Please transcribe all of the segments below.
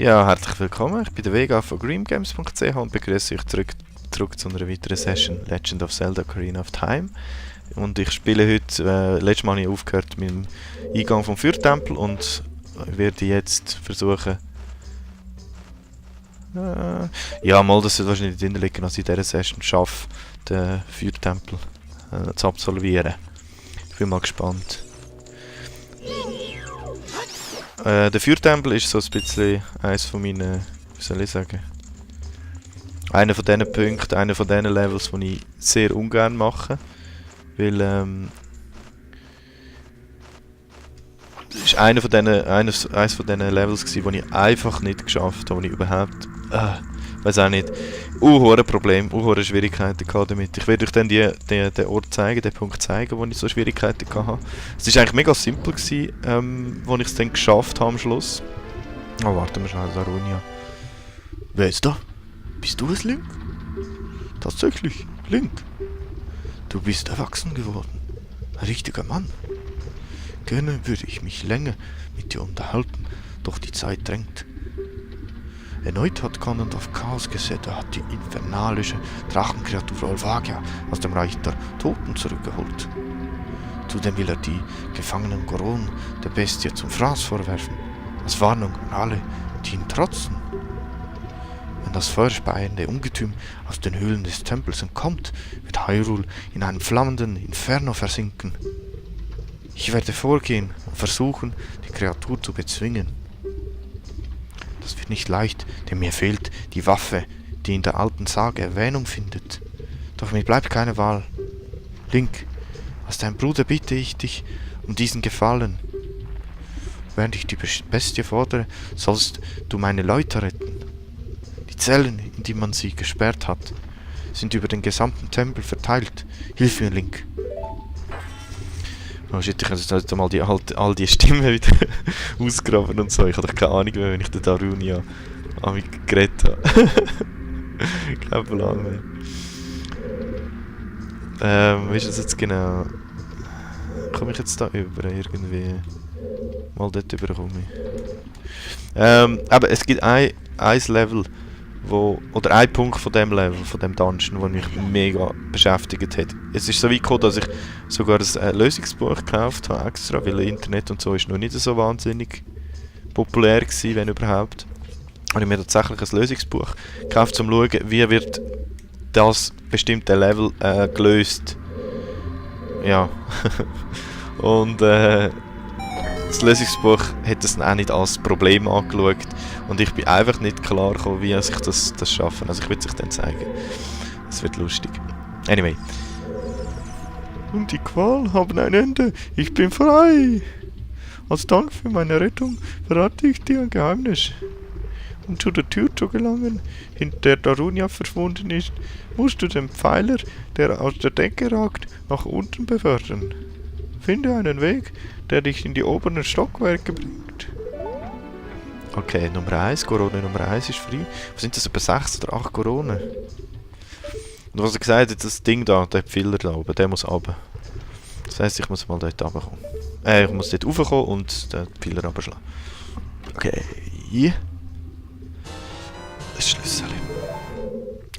Ja, herzlich willkommen. Ich bin der Vega von greengames.ch und begrüße euch zurück zu einer weiteren Session Legend of Zelda Ocarina of Time. Und ich spiele heute, letztes Mal habe ich aufgehört mit dem Eingang vom Feuertempel und werde jetzt versuchen, ja, mal, das wird wahrscheinlich drin liegen, dass ich in dieser Session schaffe, den Feuertempel zu absolvieren. Ich bin mal gespannt. Der Feuertempel ist so ein bisschen eines von meinen, wie soll ich sagen, einer von diesen Punkten, einer von diesen Levels, die ich sehr ungern mache. Weil, das ist eines von diesen Levels gewesen, wo ich einfach nicht geschafft habe, wo ich überhaupt, weiß auch nicht, hohe Problem, hohe Schwierigkeiten gehabt damit. Ich werde euch dann den Ort zeigen, den Punkt zeigen, wo ich so Schwierigkeiten hatte. Es war eigentlich mega simpel gewesen, wo ich es dann geschafft habe am Schluss. Oh, warte mal schnell, Darunia. Wer ist da? Bist du es, Link? Tatsächlich, Link. Du bist erwachsen geworden. Ein richtiger Mann. Gerne würde ich mich länger mit dir unterhalten, doch die Zeit drängt. Erneut hat Ganondorf Chaos gesät, er hat die infernalische Drachenkreatur Olvagia aus dem Reich der Toten zurückgeholt. Zudem will er die gefangenen Goronen der Bestie zum Fraß vorwerfen, als Warnung an alle, die ihn trotzen. Wenn das feuerspeiende Ungetüm aus den Höhlen des Tempels entkommt, wird Hyrule in einem flammenden Inferno versinken. Ich werde vorgehen und versuchen, die Kreatur zu bezwingen. Das wird nicht leicht, denn mir fehlt die Waffe, die in der alten Sage Erwähnung findet. Doch mir bleibt keine Wahl. Link, als dein Bruder bitte ich dich um diesen Gefallen. Während ich die Bestie fordere, sollst du meine Leute retten. Die Zellen, in die man sie gesperrt hat, sind über den gesamten Tempel verteilt. Hilf mir, Link. Oh shit, ich habe jetzt mal all die Stimmen wieder ausgraben und so. Ich hatte keine Ahnung mehr, wenn ich den Darunia an mich geredet habe. Kein Plan mehr. Wie ist das jetzt genau? Komme ich jetzt da über irgendwie? Mal dort überkomme ich. Aber es gibt ein Level, oder ein Punkt von dem Level, von dem Dungeon, der mich mega beschäftigt hat. Es ist so weit gekommen, dass ich sogar ein Lösungsbuch gekauft habe, extra, weil Internet und so ist noch nicht so wahnsinnig populär gewesen, wenn überhaupt. Und ich mir tatsächlich ein Lösungsbuch gekauft, um zu schauen, wie wird das bestimmte Level gelöst. Ja. Und das Lösungsbuch hat das auch nicht als Problem angeschaut und ich bin einfach nicht klar gekommen, wie ich das schaffe. Also ich will es euch dann zeigen. Das wird lustig. Anyway. Und die Qual haben ein Ende. Ich bin frei. Als Dank für meine Rettung verrate ich dir ein Geheimnis. Um zu der Tür zu gelangen, in der Darunia verschwunden ist, musst du den Pfeiler, der aus der Decke ragt, nach unten befördern. Finde einen Weg, der dich in die oberen Stockwerke bringt. Okay, Nummer 1, Korone Nummer 1 ist frei. Was sind das, etwa 6 oder 8 Koronen? Und was er gesagt hat, das Ding da, der Pfeiler da oben, der muss runter. Das heisst, ich muss mal dort runterkommen. Ich muss dort raufkommen und den Pfeiler runterschlagen. Okay. Das Schlüssel.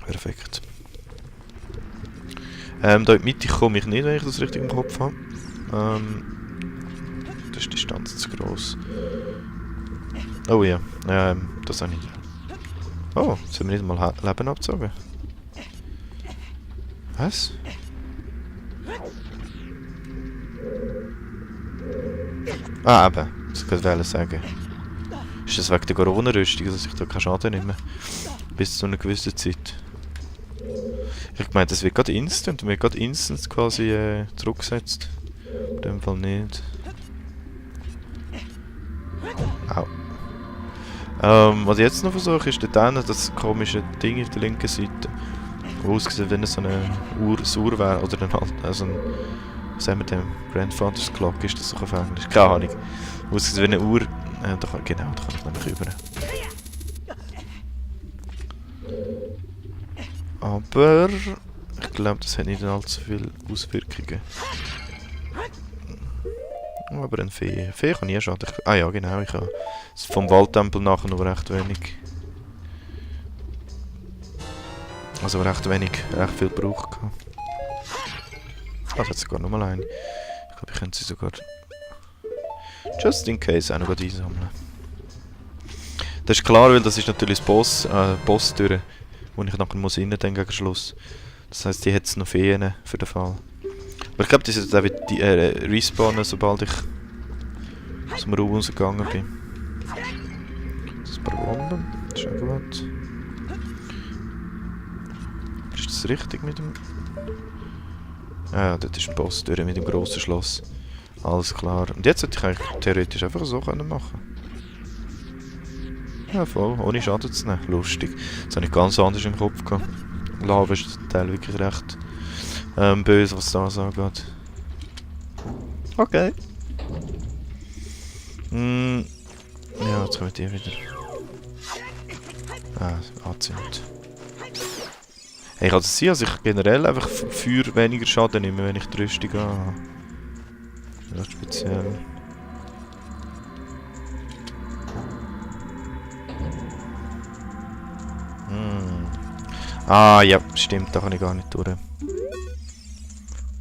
Perfekt. Da in die Mitte komme ich nicht, wenn ich das richtig im Kopf habe. Das ist die Distanz zu gross. Oh ja, das habe ich nicht. Oh, sollen wir nicht mal Leben abzogen? Was? Eben, das wollte ich sagen. Ist das wegen der Corona-Rüstung, dass ich da keinen Schaden nehme? Bis zu einer gewissen Zeit. Ich meine, das wird gerade instant quasi zurückgesetzt. In dem Fall nicht. Au. Was ich jetzt noch versuche, ist das komische Ding auf der linken Seite. Wo aussieht, wenn es so eine Uhr wäre. Oder also ein, was sagen wir dem? Grandfather's Clock ist das doch auf Englisch. Keine Ahnung. Wo aussieht, wie eine Uhr. Da kann ich nämlich über. Aber ich glaube, das hat nicht allzu viele Auswirkungen. Aber ein Fee. Fee kann nie schaden. Ah ja, genau. Ich habe vom Waldtempel nachher nur recht wenig. Also recht wenig, recht viel Brauch gehabt. Ah, das hat sogar noch mal eine. Ich glaube, ich könnte sie sogar... Just in case auch noch einsammeln. Das ist klar, weil das ist natürlich das Boss-Tür, wo ich nachher muss rein dann gegen Schluss. Das heisst, die hat es noch Feen für den Fall. Aber ich glaube, die sind auch wieder respawnen, sobald ich aus dem Raum rausgegangen bin. Das ist ein paar Bomben, das ist schon gut. Ist das richtig mit dem... Ah ja, das ist ein Boss-Tür mit dem grossen Schloss. Alles klar. Und jetzt hätte ich eigentlich theoretisch einfach so machen können. Ja, voll. Ohne Schaden zu nehmen. Lustig. Das habe ich ganz anders im Kopf gehabt. Lava ist zum Teil wirklich recht böse, was das angeht. Okay. Ja, jetzt kommen die wieder. Ah, anzündet. Hey, kann es sein, dass ich generell einfach für weniger Schaden nehme, wenn ich die Rüstung habe? Ja, speziell. Ah, ja, stimmt, da kann ich gar nicht durch.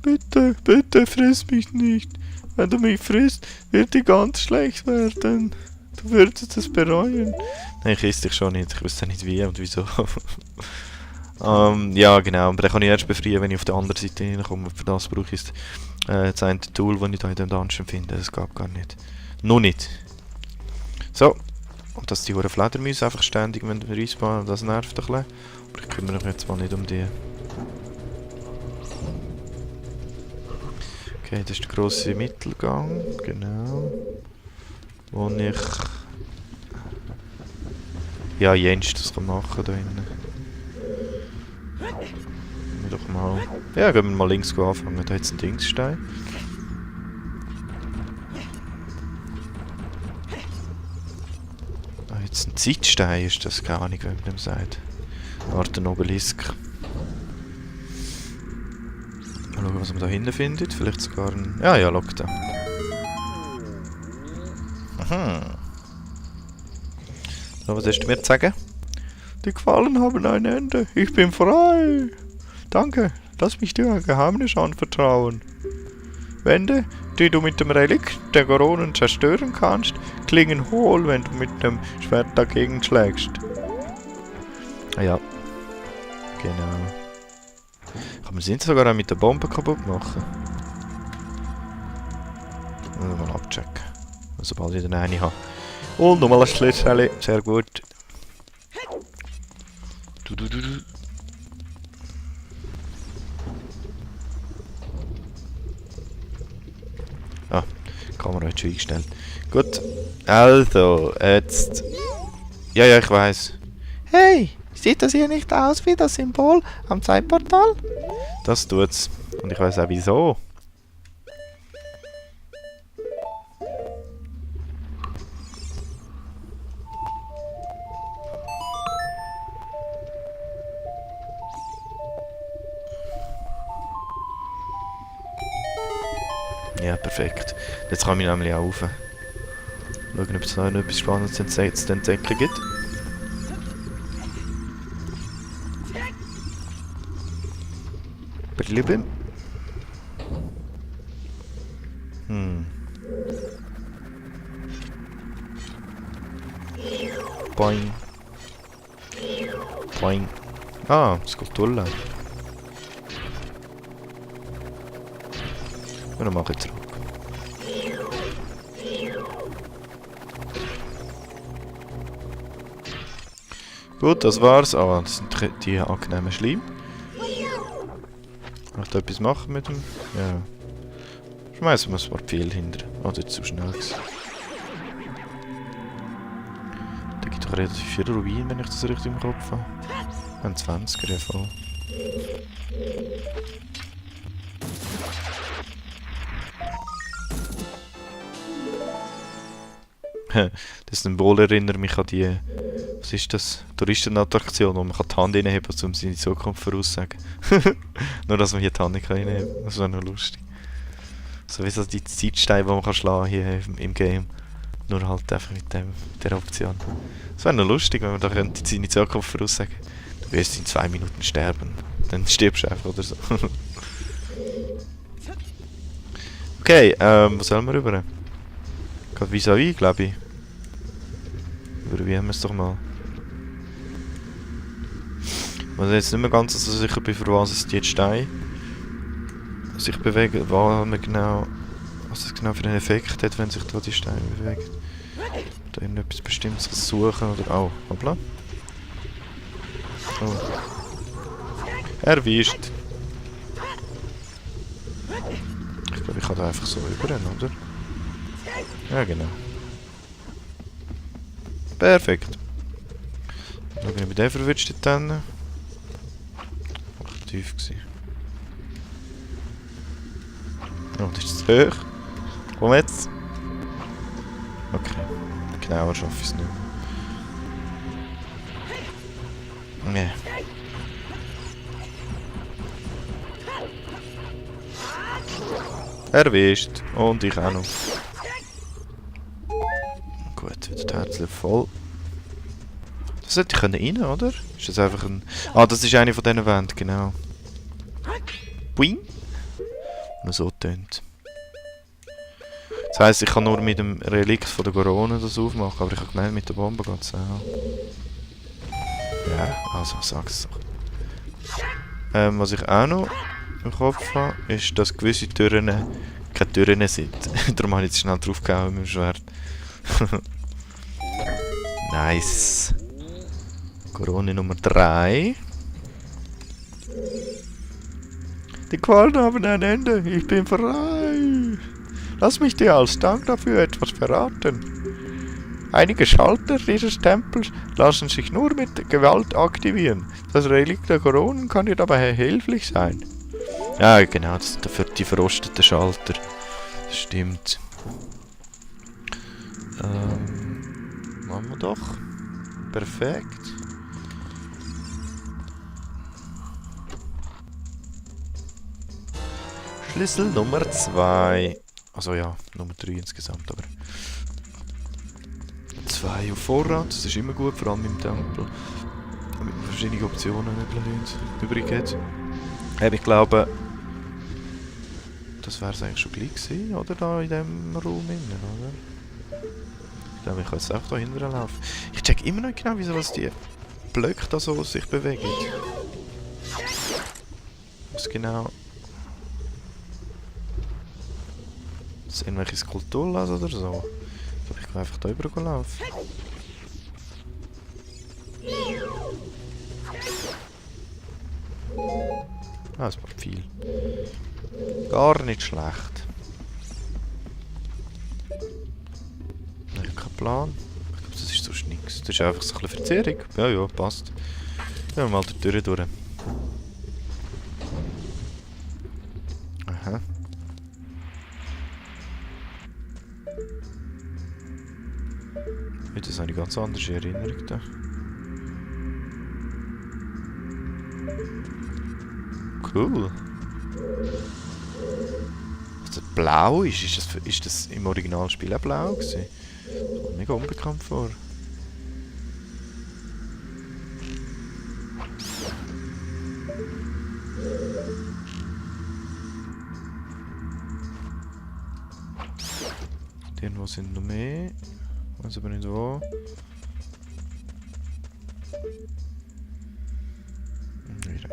Bitte, bitte friss mich nicht. Wenn du mich frisst, wird ich ganz schlecht werden. Du würdest es bereuen. Nein, ich esse dich schon nicht. Ich wüsste nicht wie und wieso. Ja, genau. Aber den kann ich erst befreien, wenn ich auf der anderen Seite hineinkomme. Für das brauche ich das eine Tool, das ich da in dem Dungeon finde. Das geht gar nicht. Noch nicht. So. Und dass die hohen Fledermäuse einfach ständig respawnen, das nervt ein bisschen. Aber ich kümmere mich jetzt mal nicht um die. Okay, das ist der grosse Mittelgang. Genau. Wo ich... Ja, Jens das kann machen da innen. Doch mal... Ja, gehen wir mal links anfangen. Da hat es einen Dingsstein. Ah, jetzt ein Zeitstein ist das, keine Ahnung, wie man dem sagt. Art ein Obelisk. Mal schauen, was man da hinten findet. Vielleicht sogar ein... Ja, ja, schau da. Aha. So, was hast du mir zu sagen? Die Qualen haben ein Ende. Ich bin frei. Danke. Lass mich dir ein Geheimnis anvertrauen. Wände, die du mit dem Relikt der Goronen zerstören kannst, klingen hohl, wenn du mit dem Schwert dagegen schlägst. Ah ja. Genau. Kann man sie sogar auch mit der Bombe kaputt machen? Mal abchecken. Sobald ich den eine habe. Und nochmal ein Schlitterli. Sehr gut. Ah, die Kamera hat schon eingestellt. Gut. Also, jetzt... Ja, ja, ich weiß. Hey, sieht das hier nicht aus wie das Symbol am Zeitportal? Das tut's. Und ich weiß auch wieso. Ja, perfekt. Jetzt kann ich nämlich auch rauf. Schauen, ob es noch etwas Spannendes zu entdecken gibt. Blibim. Boing. Boing. Ah, Skulpturle. Und dann mache ich zurück. Gut, das war's. Ah, das sind die angenehmen Schleim. Kann ich da etwas machen mit dem? Ja. Schmeißen wir ein paar Pfeile hinter. Oh, das ist zu schnell gewesen. Da gibt es doch relativ viele Ruinen, wenn ich das richtig im Kopf habe. Ein 20er, ja voll. Das Symbol erinnert mich an die... Was ist das? Touristenattraktion, wo man die Hand reinheben kann, um seine Zukunft voraussagen. Nur, dass man hier die Hand nicht reinheben kann. Das wäre noch lustig. So wie so die Zeitsteine, die man kann schlagen hier im Game. Nur halt einfach mit der Option. Es wäre noch lustig, wenn man da könnte seine Zukunft voraussagen. Du wirst in 2 Minuten sterben. Dann stirbst du einfach oder so. Okay, wo sollen wir rüber? Gerade vis-à-vis, glaube ich. Überwiegen wir es doch mal. Ich bin jetzt nicht mehr ganz so sicher, für was es die Steine sich bewegen, was es genau für einen Effekt hat, wenn sich da die Steine bewegen. Da irgendetwas Bestimmtes suchen oder... Oh, hoppla. Oh. Erwischt. Ich glaube, ich kann da einfach so rüberrennen, oder? Ja, genau. Perfekt. Dann bin ich bei der verwünscht dann. Ach, tief gewesen. Oh, das ist zu hoch. Komm jetzt. Okay. Genauer schaffe ich es nicht mehr. Nee. Erwischt. Und ich auch noch. Gut, wieder die Herzen voll. Das sollte ich rein, oder? Ist das einfach ein... Ah, das ist eine von diesen Wänden, genau. Boing. Und so tönt. Das heisst, ich kann nur mit dem Relikt von der Corona das aufmachen, aber ich habe gemeint, mit der Bombe geht es auch. Ja, also sag's doch. Was ich auch noch im Kopf habe, ist, dass gewisse Türen keine Türen sind. Darum habe ich jetzt schnell draufgehauen mit dem Schwert. Nice. Corona Nummer 3. Die Qualen haben ein Ende. Ich bin frei. Lass mich dir als Dank dafür etwas verraten. Einige Schalter dieses Tempels lassen sich nur mit Gewalt aktivieren. Das Relikt der Koronen kann dir dabei hilflich sein. Ja, genau, das sind dafür die verrosteten Schalter. Das stimmt. Machen wir doch. Perfekt. Schlüssel Nummer 2. Also ja, Nummer 3 insgesamt, aber 2 auf Vorrat, das ist immer gut, vor allem im Tempel. Damit man verschiedene Optionen übrig hat. Ich glaube, das wäre es eigentlich schon gleich gewesen, oder? Da in diesem Raum innen, oder? Ich glaube, ich kann jetzt einfach da hinten laufen. Ich check immer noch nicht genau, wieso die Blöcke da so sich bewegen. Was genau... Ist das irgendwelche Skulpturen oder so? Ich kann einfach da drüber laufen. Ah, es macht viel. Gar nicht schlecht. Ich habe keinen Plan. Ich glaube, das ist sonst nichts. Das ist einfach so ein bisschen Verzerrung. Ja, ja, passt. Gehen wir mal die Tür durch. Aha. Das habe ich ganz anders in Erinnerung. Da. Cool. Was das blau ist das im Originalspiel auch blau gewesen? Das kommt mega unbekannt vor. Irgendwo sind noch mehr. Ich weiß aber nicht wo. Wieder.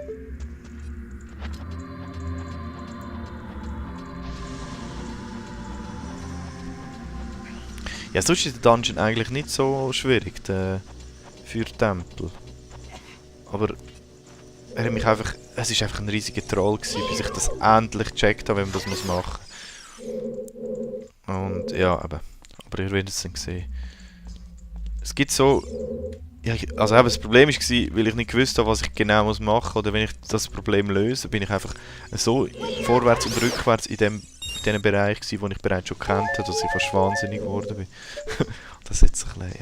Ja, sonst ist der Dungeon eigentlich nicht so schwierig, der Feuertempel. Aber er hat mich einfach... Es war einfach ein riesiger Troll gewesen, bis ich das endlich gecheckt habe, wie man das machen muss. Und ja, eben. Aber ihr werdet es dann sehen. Es gibt so... Ja, also eben, das Problem war, weil ich nicht gewusst habe, was ich genau machen muss. Oder wenn ich das Problem löse, bin ich einfach so vorwärts und rückwärts in dem Bereich gewesen, den ich bereits schon kennt habe, dass ich fast wahnsinnig geworden bin. Das hat sich ein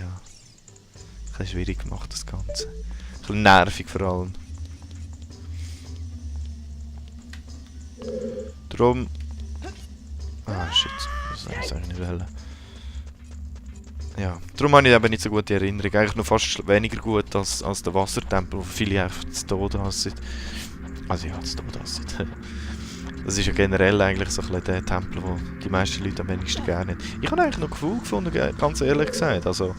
bisschen schwierig gemacht, das Ganze. Ein bisschen nervig vor allem. Darum... Ah, shit. Das wollte ich eigentlich nicht wollen. Ja, darum habe ich eben nicht so gute Erinnerung. Eigentlich noch fast weniger gut als der Wassertempel, wo viele einfach zu Tode hassen. Also ja, zu Tode hassen. Das ist ja generell eigentlich so ein bisschen der Tempel, wo die meisten Leute am wenigsten gerne haben. Ich habe eigentlich noch Gefühl gefunden, ganz ehrlich gesagt. Also,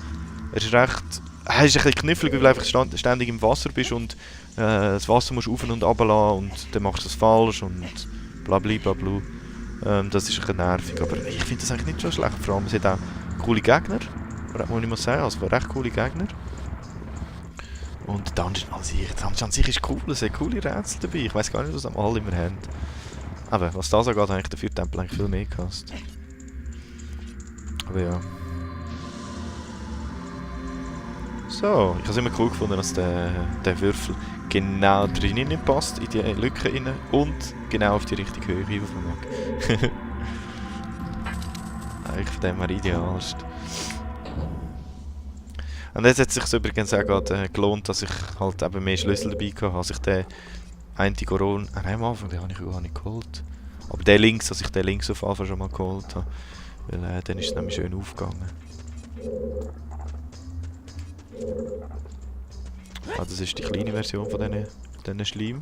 er ist recht... Er ist ein bisschen knifflig, weil du einfach ständig im Wasser bist und das Wasser musst du auf und runter lassen und dann machst du es falsch und blablabla. Das ist ein bisschen nervig, aber ich finde das eigentlich nicht so schlecht. Vor allem, es hat auch coole Gegner, muss ich mal sagen, also recht coole Gegner. Und der Dungeon an sich ist cool, es sind coole Rätsel dabei. Ich weiß gar nicht, was alle immer haben. Aber was das angeht, habe ich den Feuertempel eigentlich viel mehr gehasst. Aber ja. So, ich habe es immer cool gefunden, dass der Würfel genau drinnen passt, in die Lücke rein und genau auf die richtige Höhe rauf mag. Eigentlich von dem her idealst. Und jetzt hat es sich übrigens auch gerade gelohnt, dass ich halt eben mehr Schlüssel dabei hatte, als ich den einen Goron... Nein, am Anfang den habe ich gar nicht geholt. Aber den links, als ich den links auf Anfang schon mal geholt habe. Weil dann ist es nämlich schön aufgegangen. Ah, das ist die kleine Version von diesen Schleim.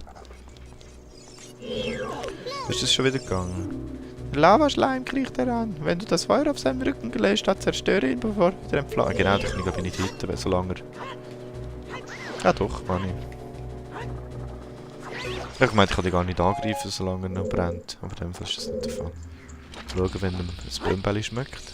Ist das schon wieder gegangen? Der Lavaschleim kriecht heran. Wenn du das Feuer auf seinem Rücken gelöscht hast, zerstöre ihn, bevor er wieder entflammt. Genau, da kann ich nicht hitten, weil solange er... Ja doch, kann ich. Ich meinte, ich kann dich gar nicht angreifen, solange er noch brennt. Aber in dem Fall ist das nicht der Fall. Schauen, wenn er das Blümbelli schmeckt.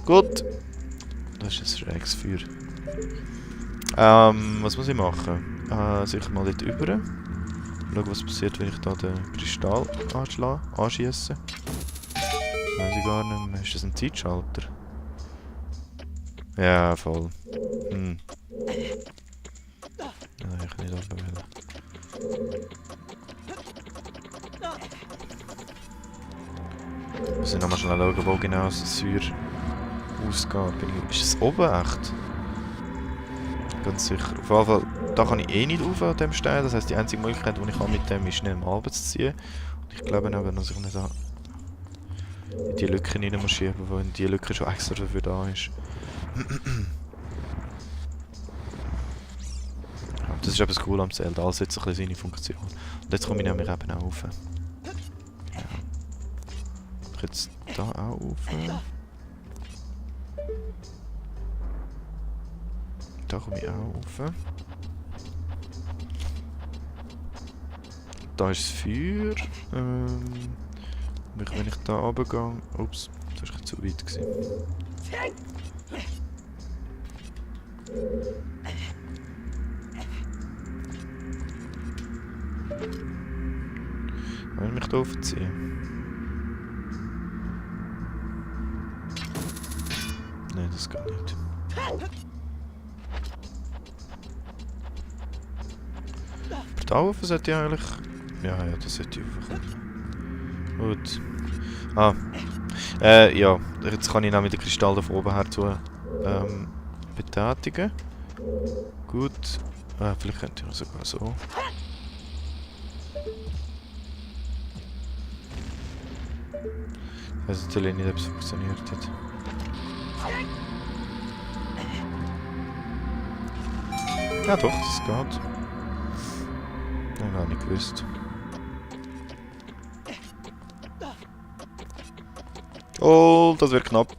Gut. Das ist ein schräges Feuer. Was muss ich machen? Sicher mal dort rüber. Schauen, was passiert, wenn ich da den Kristall anschiesse. Weiß ich gar nicht mehr. Ist das ein Zeitschalter? Ja, voll. Hm. Ja, ich kann nicht runterwählen. Wir müssen nochmal schnell schauen, wo genau das Feuer ausgeht. Ist es oben echt? Ganz sicher. Auf jeden Fall, da kann ich eh nicht rauf an dem Stein. Das heisst, die einzige Möglichkeit, die ich habe mit dem ist, schnell am Abend zu ziehen. Und ich glaube eben, dass ich nicht da in die Lücke rein muss schieben, wo in die Lücke schon extra dafür da ist. Das ist etwas cool am Zelda. Alles hat so ein bisschen seine Funktion. Und jetzt komme ich nämlich eben auch rauf. Ja. Ich jetzt da auch rauf. Da komme ich auch rauf. Da ist das Feuer. Wenn ich da runtergehe... Ups, das war zu weit gewesen. Will ich mich da aufziehen? Nein, das geht nicht. Aber da rauf sollte ich eigentlich... Ja, das sollte ich raufkommen. Gut. Ja, jetzt kann ich nämlich den Kristall da von oben her zu betätigen. Gut. Vielleicht könnte ich sogar so. Ich weiß natürlich nicht, ob es funktioniert hat. Ja doch, das geht. Ich habe nicht gewusst. Oh, das wird knapp.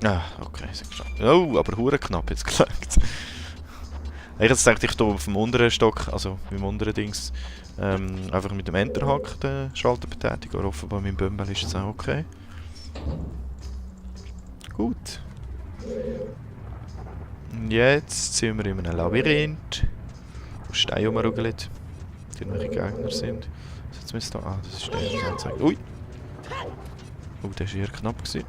Ah, okay, ist geschafft. Oh, aber hure knapp jetzt gelangt. Ich jetzt dachte ich hier auf dem unteren Stock, also beim unteren Dings, einfach mit dem Enterhack den Schalter betätigen. Aber offenbar mit dem Bömbel ist es auch okay. Gut. Und jetzt sind wir in einem Labyrinth, wo Steine rumrugeln, die irgendwelche Gegner sind. Jetzt müsste da... Ah, das ist der, der anzeigt. Ui! Oh, der war eher knapp gewesen.